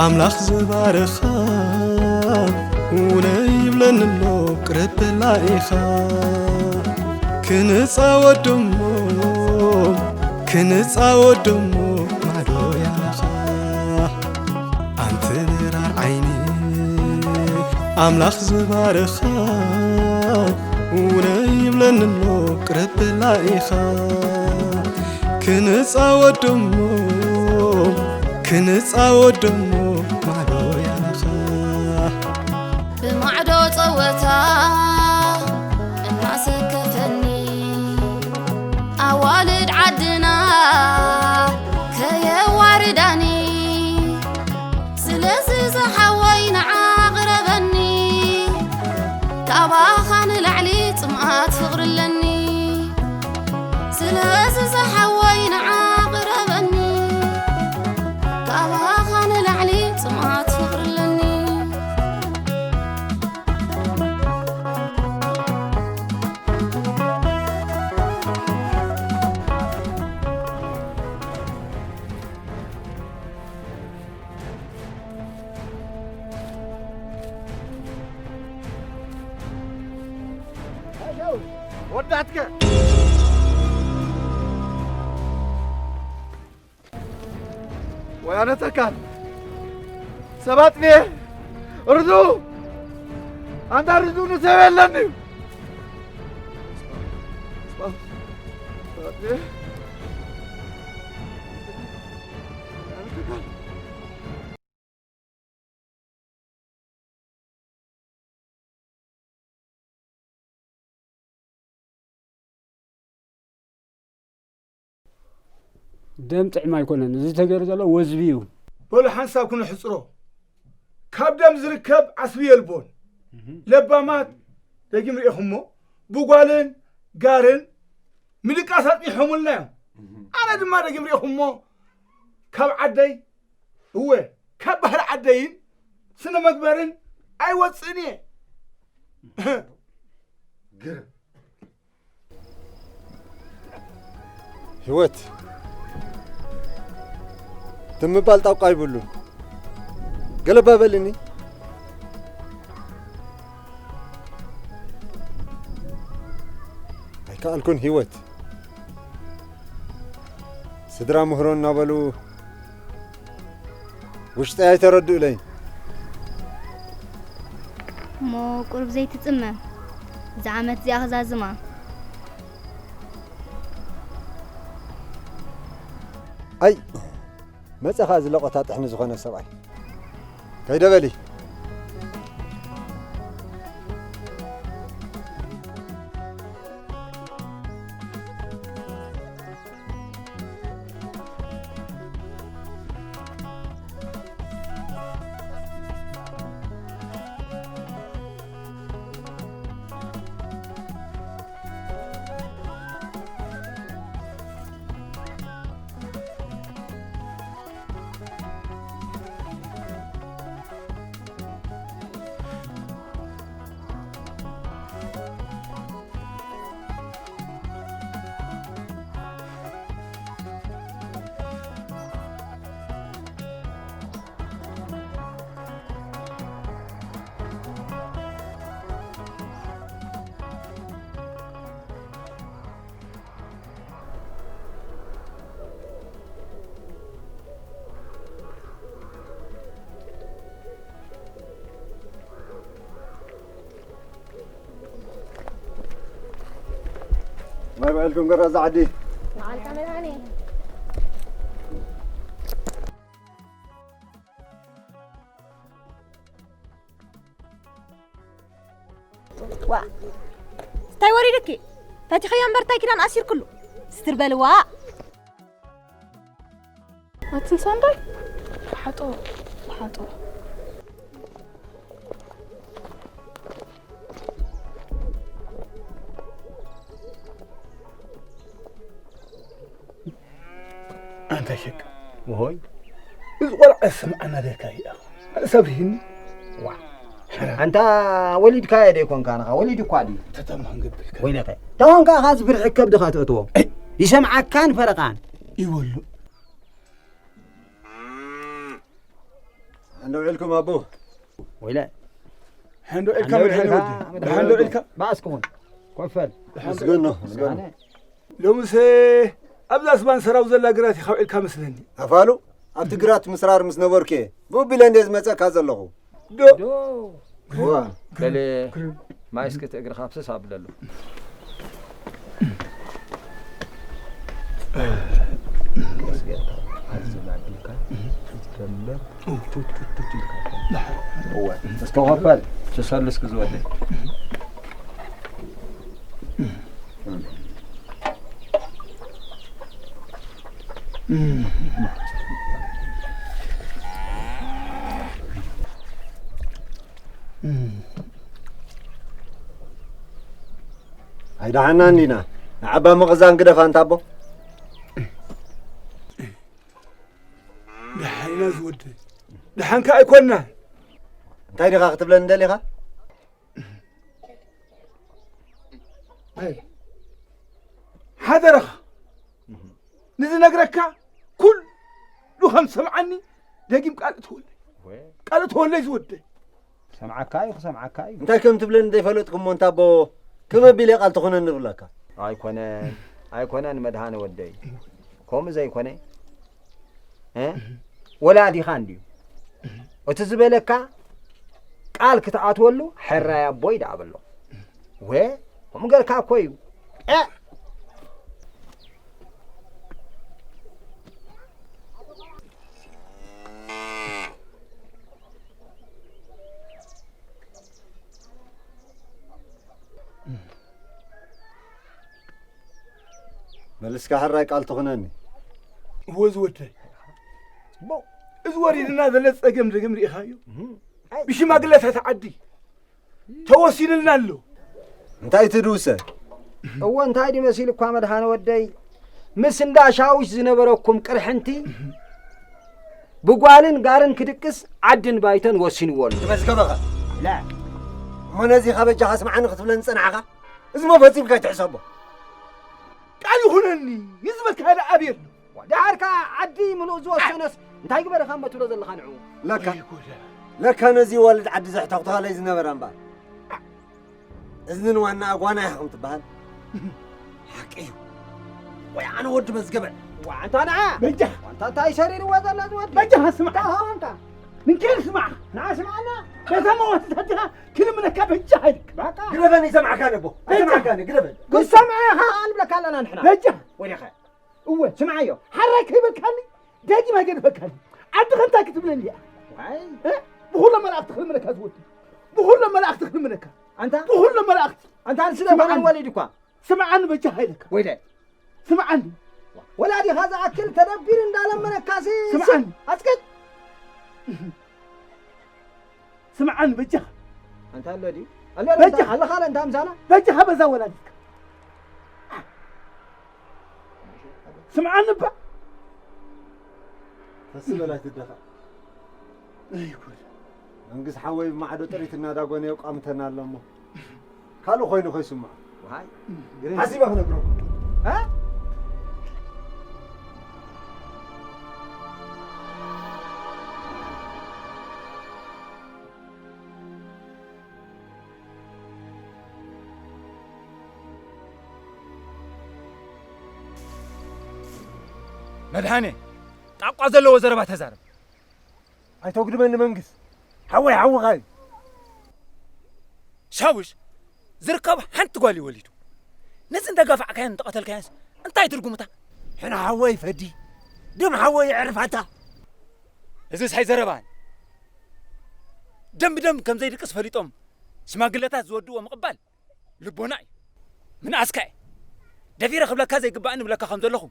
ኣምላኽ ዝባርኻ ውነ ይብለኒ ኣሎ ቅረብ በላ ኢኻ። ክንጻወት ደሞ ክንጻወት ደሞ ማዶ ያኻ። ኣንቲ ንራር ዓይኒ ኣምላኽ ዝባርኻ ውነ ይብለኒ ኣሎ ቅረብ በላ ኢኻ። ክንጻወት ደሞ ክንጻወት ደሞ ማዕዶ ያኻ። ብማዕዶ ጸወታ እናሰከፈኒ ኣዋልድ ዓድና ከየዋርዳኒ። ስለዚ ዝሓወይ ንዓ ቅረበኒ፣ ካባኻ ንላዕሊ ጽምኣት ፍቕሪ ኣለኒ። ስለዚ ዝሓወይ ንዓ ቅረበኒ፣ ካባኻ ንላዕሊ ጽምኣት ፍቕሪ ኣለኒ። ወዳትከ ወይ ኣነ ተካል ሰባት ኔ ርዱ ኣንታ ርዱ ንሰብ የለን እዩ። ደም ጥዕም ኣይኮነን፣ እዚ ተገይሩ ዘሎ ወዝቢ እዩ። በሉ ሓንሳብ ክንሕጽሮ። ካብ ደም ዝርከብ ዓስቢ የልቦን። ለባማት ደጊም ርኢኹሞ፣ ብጓልን ጋርን ምድቃስ ኣጽኒሖምልና እዮም። ኣነ ድማ ደጊም ርኢኹሞ፣ ካብ ዓደይ፣ እወ፣ ካብ ባህሊ ዓደይን ስነ መግበርን ኣይወጽእን እየ። ግርም። ህይወት፣ ትም ምባል ጣብቃ ይብሉን። ገለባ በልኒ። ኣይከኣልኩን ህይወት። ስድራ ምህሮ እናበሉ ውሽጠይ ኣይተረድኡለይን። እሞ ቁሩብ ዘይትጽመ፣ እዛ ዓመት እዚኣ ክዛዝማ። ኣይ፣ መጸኻ እዚ ለቖታ ጥሕኒ ዝኾነ ሰብኣይ። ከይደ በሊ። ማይ ባዕልኩም ገራዛ ዓዲ። ንዓልካ መድሃኒ። ዋ፣ እንታይ ወሪድኪ? ፈቲኸዮ እምበር እንታይ ኪዳን ኣሲርክሉ? ስትር በልዋ። ኣትን ሳንዳይ? ሓጦ፣ ሓጦ። ኣንታ ሸቅ፣ ወሆይ፣ እዚ ቆልዓ ስምዓና ደካ እዩ። ሰብ ሂኒ። ዋ። ኣንታ ወሊድካዮ ዶ ይኮንካ ንኻ? ወሊድ እኳ ድዩ? ተተማ ክንገብር ከ። ወይለኸ። ተኾንካ ኻዚ ብርሒ ከብድኻ ትእትዎ። እይ። ይሰምዓካን ፈረቓን። ይበሉ። እንዶ ውዒልኩም ኣቦ? ወይለ። ሕንዶ ኢልካ መድሓኒ ወዲ። ሕንዶ ኢልካ። ባእስ ክኹን። ኮፈል። ምስገኖ፣ ምስገኖ። ኣነ ሎምሰ ኣብዛ ስባን ሰራው ዘላ ግራት ኢኻ ውዒልካ መስለኒ። ኣፋሉ ኣብቲ ግራት ምስራር ምስ ነበርኩ እየ ብኡ ቢለ እንደ ዝመፀካ ዘለኹ። ዶ ዶ ዋ በለ ማይ እስኪ እቲ እግርኻ ፍስስ ኣብለሉ። እስከ ኸፋል ትሰሉ እስኪ ዝወደ ኣይደሓና እንዲና ንዓባ ምቕዛን ግደፋ እንታቦ ደሓና ዝወደ ደሓንካ ኣይኮና እንታይ ዲኻ ክትብለኒ ደሊኻ ሓደረኻ ንዝነግረካ ኩሉ ከም ሰምዓኒ ደጊም ቃል እትወለይ ቃል እትወለይ ዝወደይ ሰምዓካ እዩ ክሰምዓካ እዩ እንታይ ከም ትብለኒ ዘይፈለጥኩ እሞ እንታ ኣቦ ክመቢለ ቃል ትኾነኒ ይብለካ ኣይኮነን ኣይኮነን መድሃነ ወደይ ከምኡ ዘይኮነ እ ወላዲኻ እንድዩ እቲ ዝበለካ ቃል ክትኣትወሉ ሕራይ ኣቦይ ደኣ በሎ ወ ከምኡ ገርካ እኮ እዩ እ መልስካ ሕራይ ቃል ትኹነኒ እወ ዝወደይ እሞ እዚ ወሪድና ዘሎ ጸገም ደገም ርኢኻዮ ብሽማግለታት ዓዲ ተወሲንልና ኣሎ እንታይ ትድውሰ እወ እንታይ ድዩ መሲሉ እኳ መድሃነ ወደይ ምስ እንዳ ሻውሽ ዝነበረኩም ቅርሕንቲ ብጓልን ጋርን ክድቅስ ዓድን ባይተን ወሲንዎ ኣሎ ትመዝገበኸ እሞ ነዚ ካበጃኻ ስምዓኒ ክትብለኒ ጸናዕኻ እዚ ሞ ፈጺምካ ኣይትሕሰቦ ቃል ይኹነኒ ይዝበልካ ኣበይ ኣሎ ደሓር ከኣ ዓዲ ምሉእ ዝወሰነስ እንታይ ግበርኻ እሞ ትብሎ ዘለኻ ንዑ ለካ ለካ ነዚ ዋልድ ዓዲ ዘሕተኽተኻለይ ዝነበረ እምበኣር እዝንን ዋና ኣጓና ኢኻ ከም ትበሃል ሓቂ እዩ ወይ ኣነ ወዲ መዝገበ ዋንታ ንዓ በጃ ዋንታ እንታይ ሰሪርዎ ዘሎ ዝወዲ በጃ ስምዓ ሆንካ ምንከል ስምዓ ንዓ ስምዓና በታ መዋትታት ዲኻ ክልምነካ በጃ ሃይልክ ግረፈኒ ይሰምዓካ ነቦ ኣይሰምዓካኒ ግረፈኒ ክሰምዓ ኢኻ ኣልብለካ ኣለና ንሕና በጃ ወዲኻ እወ ስምዓዮ ሓራይ ከይበልካኒ ደጊም ኣይገድፈካኒ ዓዲ ኸንታይ ክትብለኒ እያ ዋይ ብኹሎም መላእኽቲ ክልምነካ ዝወዲ ብኹሎም መላእኽቲ ክልምነካ ኣንታ ብኹሎም መላእኽቲ ኣንታ ንስለ ስምዓኒ። ባዕሉ ወሊድ እኳ ስምዓኒ በጃኻ ኢለካ ወይለ ስምዓኒ ወላዲኻ ዝኣክል ተደቢር እንዳለመነካሲ ስምዓኒ። ኣስክት ስምዓኒ በጃኻ ኣንታ ኣሎ ድዩ ኣሎ ኣሎ በጃ። ኣለኻ ኣሎ እንታ ምሳና በጃኻ በዛ ወላዲትካ ስምዓኒ እባ ተስበላ ትደኻ ኣይኮነ መንግስ ሓወይ ብማዕዶ ጥሪት እናዳጎነ የቋምተና ኣሎ እሞ ካልእ ኮይኑ ከይስምዖ ሓሲበ ክነግረኩም መድሃኔ ጣቋ ዘለዎ ዘረባ ተዛረብ። ኣይተጉድመኒ መንግስ ሓወይ ሓውኻ እዩ። ሻውሽ ዝርከብ ሓንቲ ጓል እዩ ወሊዱ። ነዚ እንዳጋፋዕካያን እንዳቐተልካያንስ እንታይ ትርጉምታ? ሕነ ሓወይ ፈዲ ደም ሓወይ የዕርፋታ። እዚ ሳይ ዘረባን ደም ብደም ከም ዘይድቅስ ፈሊጦም ሽማግለታት ዝወድዎ ምቕባል ልቦና እዩ። ምንኣስካ እየ። ደፊረ ክብለካ ዘይግባእኒ እብለካ ከም ዘለኹ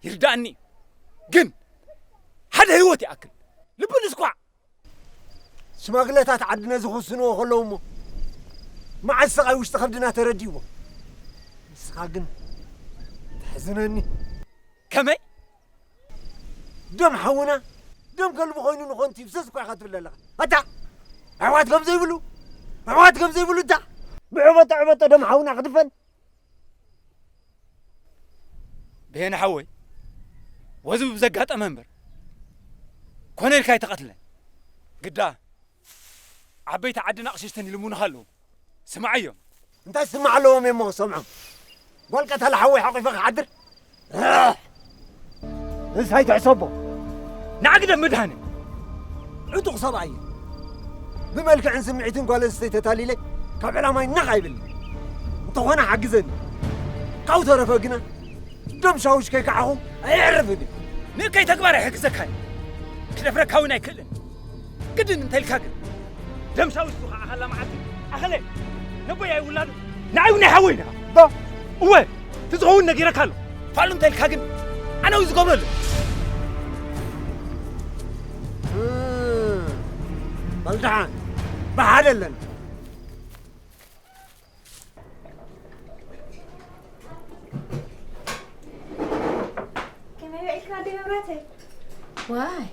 ይርዳእኒ እዩ። ግን ሓደ ህይወት ይኣክል ልቢ ንስኳዕ ሽማግለታት ዓዲ ነዚ ክውስንዎ ከለዉ እሞ መዓስ ስቓይ ውሽጢ ከብድና ተረዲእዎ። ንስኻ ግን ተሕዝነኒ። ከመይ? ደም ሓውና ደም ከልቢ ኮይኑ ንኾንቲ ይፍሰስ እኳ ኢኻ ትብል ኣለኻ ኣታ ኣሕዋት ከም ዘይብሉ ኣሕዋት ከም ዘይብሉ እታ ብዕበጦ ዕበጦ ደም ሓውና ክድፈን ብሄነ ሓወይ ወዚ ብዘጋጠመ እምበር ኮነ ኢልካ ኣይተቐትለን ግዳ ዓበይቲ ዓድና ኣቕሽሽተን ይልምኑኻ ኣለዉ። ስምዓዮም። እንታይ ስማዕ ኣለዎም እሞ ክሰምዖም? ጓል ቀታሊ ሓወይ ሓቂፈ ክሓድር? ርሕ! ንሳ ኣይትሕሰቦ። ንዓ ግደፍ መድሃኔ። ዕጡቕ ሰብኣይ እየ። ብመልክዕን ስምዒትን ጓል ኣንስተይቲ ተታሊለ ካብ ዕላማይ ነቕ ኣይብልን። እንተኾነ ሓግዘኒ። ካብኡ ተረፈ ግና ደም ሻውሽ ከይከዓኹ ኣየዕርፍን እየ። ንእከይ ተግባር ኣይሕግዘካን። ክደፍረካ እውን ኣይክእልን። ግድን እንተ ኢልካ ግን ደም ሻውሽ ዝኸዓኻላ መዓልቲ ኣኸለ ነቦይ ኣይውላዱ ንዓይ እውን ኣይሓወይን ኢኻ። ዶ? እወ፣ እቲ ዝኸውን ነጊረካ ኣሎ። ፋሉ እንተ ኢልካ ግን ኣነ እውን ዝገብረሉ። እም፣ በል ደሓን፣ ብሓደ ኣለና። ከመይ ውዒልክን ኣደይ መብራተይ? ዋይ፣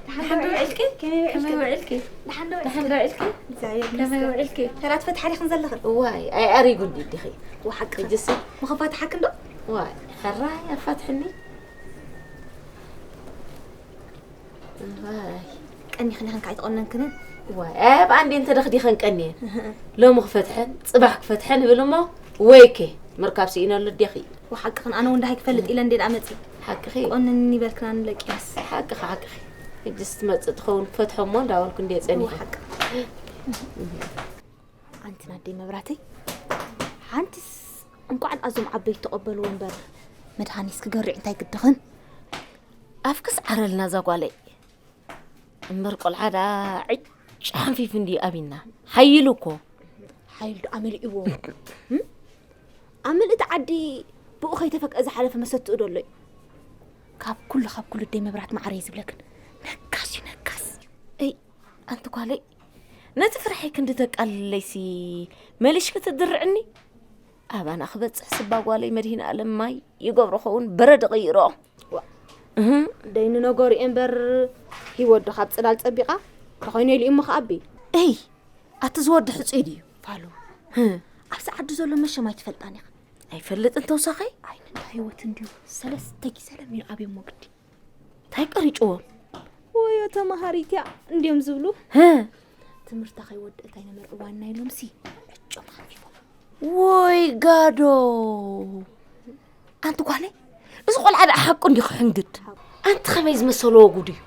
ደሓን ዶ ውዒልኪ? ከመይ ውዒልክን? ከመይ ውዒልኪ? ደሓን ዶ ደሓን ዶ ውዒልክን? ውዒልኪ? እግዚኣብሔር ከመይ ይመስገን። ውዒልኪ? ተራ ትፈትሓ ዲኽን ዘለኽን? ዋይ፣ ኣይ ኣሪጉ እንዲ ዲኺ? ወሓቂ ሕጅስ? ምኽፋትሓክን ዶ? ዋይ፣ ሕራይ ኣፋትሕኒ። ዋይ። ቀኒኽን ኢኽን ከኣ ኣይተቖነንክንን? ዋይ፣ ኣብ ኣንዴ እንተ ደኽዲኸን ቀንየን። እህ። ሎሚ ክፈትሐን፣ ጽባሕ ክፈትሐን እብል እሞ፣ ወይከ፣ ምርካብ ስኢነሉ ዲኺ? ወሓቅኽን፣ ኣነ እውን ደሃይ ክፈልጥ ኢለ እንዴ ደኣ መጺእ። ሓቅኺ። ቆንኒ በልክና ንለቅያስ። ሓቅኺ፣ ሓቅኺ። ሕጅስ ትመጽእ ትኸውን ክፈትሖ እሞ እንዳበልኩ እንዴ ጸኒሐ። ወሓቅ። ኣንቲ ናደይ መብራተይ፣ ሓንትስ እንኳዕ ኣዞም ዓበይቲ ተቐበልዎ እምበር፣ መድሃኒስ ክገርዕ እንታይ ግድኽን? ኣፍክስ ዓረልና እዛ ጓለይ። እምበር ቆልዓ ደኣ ዕጭ ሓንፊፍ እንድዩ ኣቢና። ሓይሉ እኮ። ሓይሉ ደኣ መሊእዎ። እም? ኣብ ምልእቲ ዓዲ ብኡ ከይተፈቅአ ዝሓለፈ መሰትኡ ዶ ኣሎ እዩ? ካብ ኩሉ፣ ካብ ኩሉ ደይ መብራት ማዕረይ ዝብለክን። ነጋስ እዩ፣ ነጋስ። እይ፣ ኣንቲ ጓለይ፣ ነቲ ፍርሐይ ክንዲ ተቃልለይሲ መሊሽ ክትድርዕኒ? ኣባና ክበጽሕ ስባ ጓለይ መድሂን ኣለም ማይ ይገብሮ ኸውን በረድ ይቕይሮ። ዋ። እህ። ደይኒ ነገሩ እየ እምበር፣ ሂወት ዶ ካብ ጽላል ጸቢቓ? ተኾይነ ኢሉ እሞ ከኣቢ። እይ፣ ኣቲ ዝወዲ ሕጹይ ድዩ? ፋሉ። ህ። ኣብዚ ዓዲ ዘሎ መሸም ኣይትፈልጣን ኢኻ። ኣይፈልጥን ተውሳኸይ? ኣይን እንዳ ህይወት እንድዩ ሰለስተ ጊዜ ለሚኑ ኣብዮሞ ግዲ። እንታይ ቀሪጭዎም? ወዮ ተማሃሪት እያ እንድዮም ዝብሉ። ህ። ትምህርታ ከይወደአት ኣይነመርዕዋን ናይ ሎምሲ ዕጮም ሓፊፎም። ወይ ጋዶ! ኣንቲ ጓለይ፣ እዚ ቆልዓ ደኣ ሓቁ እንዲ ክሕንግድ። ኣንቲ ከመይ ዝመሰለዎ ጉድ እዩ?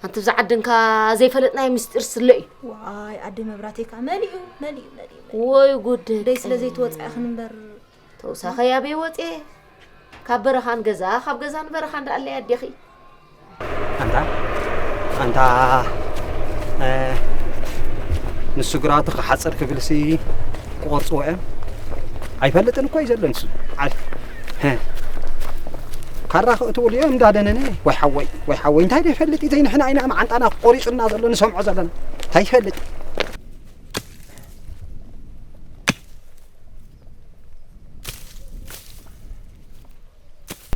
ኣንቲ ብዛ ዓድንካ ዘይፈለጥናዮ ምስጢር ስለ እዩ። ዋይ፣ ኣደ መብራተይ ከኣ መሊኡ፣ መሊኡ፣ መሊኡ፣ መሊኡ። ወይ ጉድ ደይ ስለ ደቀይ። ዘይትወጻ ኢኽን እምበር። ተውሳኸ ያበይ ወጼ? ካብ በረኻን ገዛ፣ ካብ ገዛን በረኻን ደኣ ኣለይ ኣዴኺ። ኣንታ፣ ኣንታ፣ እ፣ ንሱ ግራቱ ክሓጽር ክብልሲ ክቆርጽዎ እዮም። ኣይፈልጥን እኮ እዩ ዘሎ ንሱ። ዓል-፣ ሀ። ካራ ክእትውሉ እዮም እንዳደነነ። ወይ ሓወይ፣ ወይ ሓወይ፣ እንታይ ዶ ይፈልጥ እዩ? ዘይንሕና ኢና መዓንጣና ቆሪጹና ዘሎ ንሰምዖ ዘለና። እንታይ ይፈልጥ?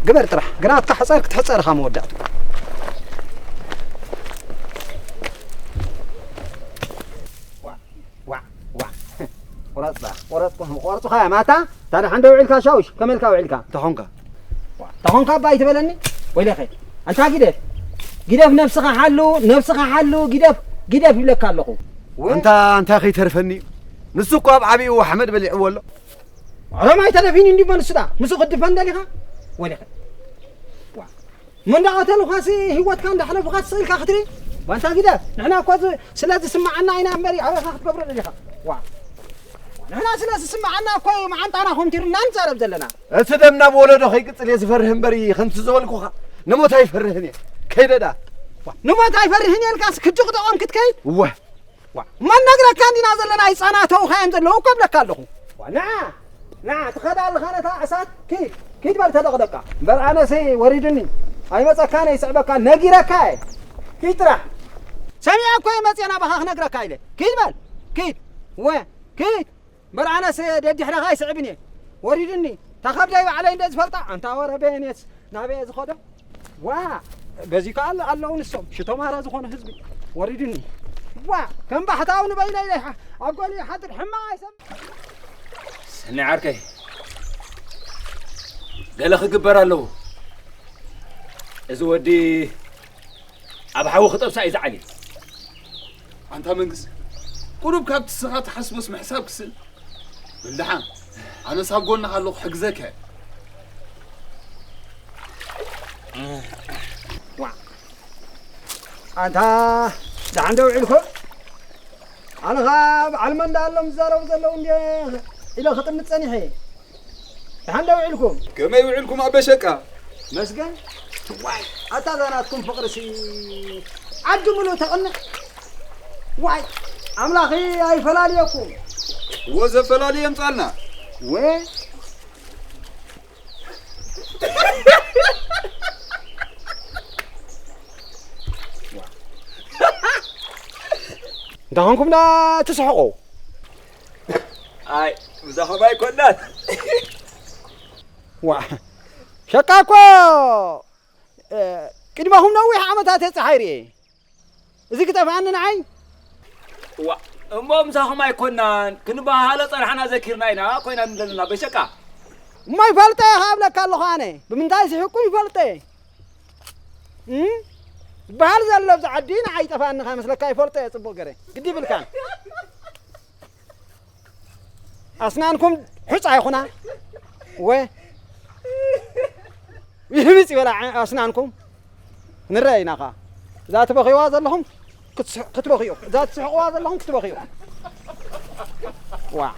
ግበር ጥራሕ፣ ግናትካ ሕጸር ክትሕጸር ኢኻ መወዳእቱ። ዋዕ፣ ዋዕ፣ ዋዕ። ቁረጽ በላ፣ ቁረጽ፣ ቁረጽ፣ ቁረጽ፣ ቁረጽ፣ ቁረጽ፣ ማታ፣ ታዲያ ሓንደ ውዒልካ ሻውሽ፣ ከመልካ ውዒልካ? ተኾንካ። ተኾንካ እባ ኣይትበለኒ፣ ወይለኸ። ኣንታ ግደፍ፣ ግደፍ፣ ነብስኻ ሓሉ፣ ነብስኻ ሓሉ፣ ግደፍ፣ ግደፍ ይብለካ ኣለኹ። ኣንታ፣ እንታይ ከይተርፈኒ እዩ? ንሱ እኮ ኣብ ዓቢኡ ሓመድ በሊዕዎ ኣሎ። ኦሮማይ ተደፊኑ እንዲ መንስዳ፣ ምስኡ ክትድፈን ደሊኻ? ወሊኸ። ዋ። እሞ እንዳቐተሉኻሲ ህይወትካ እንዳሕለፉኻ ትስቕ ኢልካ ክትርኢ? ባንታ ግደ፣ ንሕና እኮ ዝ-፣ ስለ ዝስምዓና ኢና እምበር፣ ኣበኻ ክትገብሮ ደሊኻ? ዋ። ንሕና ስለ ዝስምዓና እኮ እዩ መዓንጣና ኮምቲሩና ንዛረብ ዘለና። እቲ ደም ናብ ወለዶ ከይቅጽል እየ ዝፈርህ እምበር፣ ከምቲ ዝበልኩኻ ንሞት ኣይፈርህን እየ። ከይደ ደኣ። ዋ፣ ንሞት ኣይፈርህን እየ ኢልካስ ክድቕድቖም ክትከይድ? እወ። ዋ፣ እሞ ነግረካ እንዲና ዘለና፣ ህጻናት ተውኻዮም ዘለዉ እኮ እብለካ ኣለኹ። ዋ፣ ንዓ፣ ንዓ፣ ትኸዳ ኣለኻ ነታ እሳት፣ ኪድ፣ ኪድ በል ተደቕደቃ። እምበር ኣነሲ ወሪዱኒ፣ ኣይመጸካን እየ፣ ይስዕበካ፣ ነጊረካ እየ። ኪድ ጥራሕ። ሰሚዐ እኮ እየ መጽየ ናባኻ ክነግረካ ኢለ። ኪድ በል፣ ኪድ፣ ወ፣ ኪድ። እምበር ኣነስ ደድሕረኻ ኣይስዕብን እየ። ወሪዱኒ። እታ ከብደይ ባዕለይ እንደ ዝፈልጣ፣ ኣንታ ወረ በየኔስ ናበየ ዝኸዶ? ዋ! በዚ ከኣ ኣለ-፣ ኣለዉ ንሶም። ሽቶ ማራ ዝኾነ ህዝቢ። ወሪዱኒ። ዋ! ከም ባሕታዊ ንበይነይ ኢለ ይሓ-፣ ኣብ ጎኒ ይሓድር ሕማቕ ኣይሰምዕ። ሰኒ ዓርከይ። ገለ ክግበር ኣለዎ። እዚ ወዲ ኣብ ሓዊ ክጠብሳ እዩ ዝዓልል። ኣንታ መንግስ፣ ቁሩብ ካብቲ ስኻ ትሓስቦስ ምሕሳብ ክስል። ብልድሓን፣ ኣነስ ኣብ ጎንኻ ኣለኹ፣ ሕግዘካ። ኣንታ ደሓን ዶ ውዒልኩም? ኣነ ኸዓ በዓል መን ደኣ ኣሎም ዝዛረቡ ዘለዉ እንድየ ኢለ ክጥምት ጸኒሐ። ደሓን ዶ ውዒልኩም? ከመይ ውዒልኩም ኣበሸቃ? መስገን። ዋይ ኣታ እዛ ናትኩም ፍቕርሲ ዓዲ ምሉእ ተቕንዕ። ዋይ ኣምላኺ ኣይፈላልየኩም። እዎ ዘፈላሊ የምጻልና። ወ እንታይ ኾንኩም ዳ ትስሕቑ? ኣይ ብዛኹም ኣይኮናን። ዋ ሸቃ እኮ ቅድመኹም ነዊሕ ዓመታት እየ ፀሓይ ርኤ። እዚ ክጠፍኣኒ ንዓይ። ዋ እሞ ምሳኹም ኣይኮናን ክንበሃሎ ጸናሕና ዘኪርና ኢና ኮይና ዘለና በሸቃ። እሞ ይፈልጠ እየ ክኣብለካ ኣለኹ ኣነ ብምንታይ ስሕቅኩም ይፈልጠ እየ። እም? ዝበሃል ዘሎ ኣብዚ ዓዲ ንዓይ ይጠፍኣኒ ከመስለካ ይፈልጦ እየ ጽቡቕ ገረ ግዲ ይብልካን። ኣስናንኩም ሑጻ ይኹና ወ ይህብጽ ይበላ ኣስናንኩም ንረአ ኢና ኸዓ እዛ ትበኽይዋ ዘለኹም ክትበኽዩ እዛ ትስሕቕዋ ዘለኹም ክትበኽዩ ዋ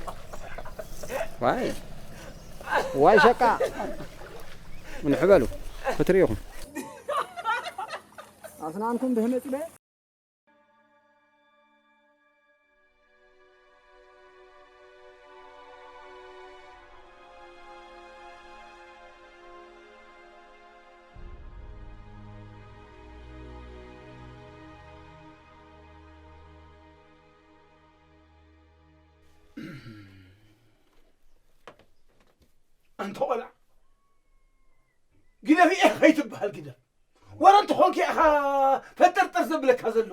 ዋይ ዋይ ሸቃ ምንሕበሉ ክትርእኹም ኣስናንኩም ድህነጽ በ ኣንተ ቆልዓ ግደፍ እየ ከይትበሃል ግደፍ። ወረ እንተኾንኪ ኢኻ ፈጠርጠር ዘብለካ ዘሎ።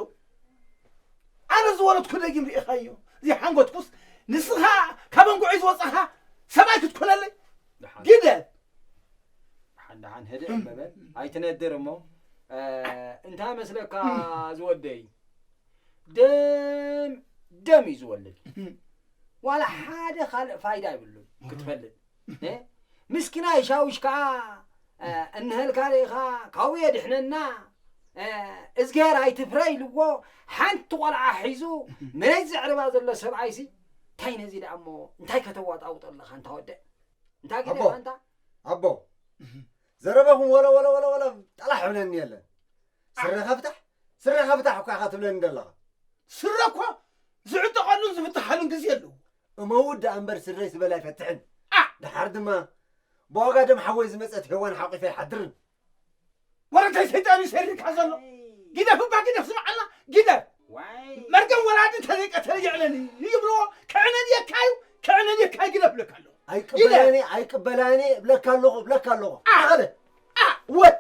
ኣነ ዝወለድኩ ደጊም ርኢኻዮ ዘይሓንጎትኩስ ንስኻ ካብ እንጉዒ ዝወፃኻ ሰብኣይ ክትኮነለይ ግደፍ። ሓን ደሓን ህድእ እምበበል ኣይትነድር እሞ እንታይ መስለካ ዝወደይ ደም ደም እዩ ዝወልድ ዋላ ሓደ ካልእ ፋይዳ ይብሉን ክትፈልጥ ምስኪናይ ሻውሽ ከዓ እንሀልካ ርኢኻ ካብኡ የድሕነና እዝግሄር ኣይትፍረ ኢልዎ ሓንቲ ቆልዓ ሒዙ መሬት ዘዕርባ ዘሎ ሰብኣይሲ እንታይ ነዚ ደኣ እሞ እንታይ ከተዋጣውጦ ኣለኻ እንታ ወደ እንታይ ገለ ኣንታ ኣቦ ዘረባኹም ወለ ወለ ወለ ወለ ጠላሕ ይብለኒ የለን ስረ ከፍታሕ ስረ ከፍታሕ እኳ ኢኻ ትብለኒ ዘለኻ ስረ እኳ ዝዕጠቐሉን ዝፍትሓሉን ግዜ ኣለዎ እመውት ደኣ እምበር ስረይ ዝበል ኣይፈትሕን ደሓር ድማ ብዋጋ ደም ሓወይ ዝመፀት ሄዋን ሓቂፈ ኣይሓድርን ወረ እንታይ ሰይጣን እዩ ሰሪርካ ዘሎ ግደፍ እባ ግደፍ ስምዓና ግደፍ መርገም ወላዲ እንተዘይቀተለ የዕለኒ ይብልዎ ክዕነን የካዩ ክዕነን የካዩ ግደፍ ብለካ ኣለዎ ኣይቅበላኒ ኣይቅበላኒ እብለካ ኣለኹ እብለካ ኣለኹ ኣኸለ ወጥ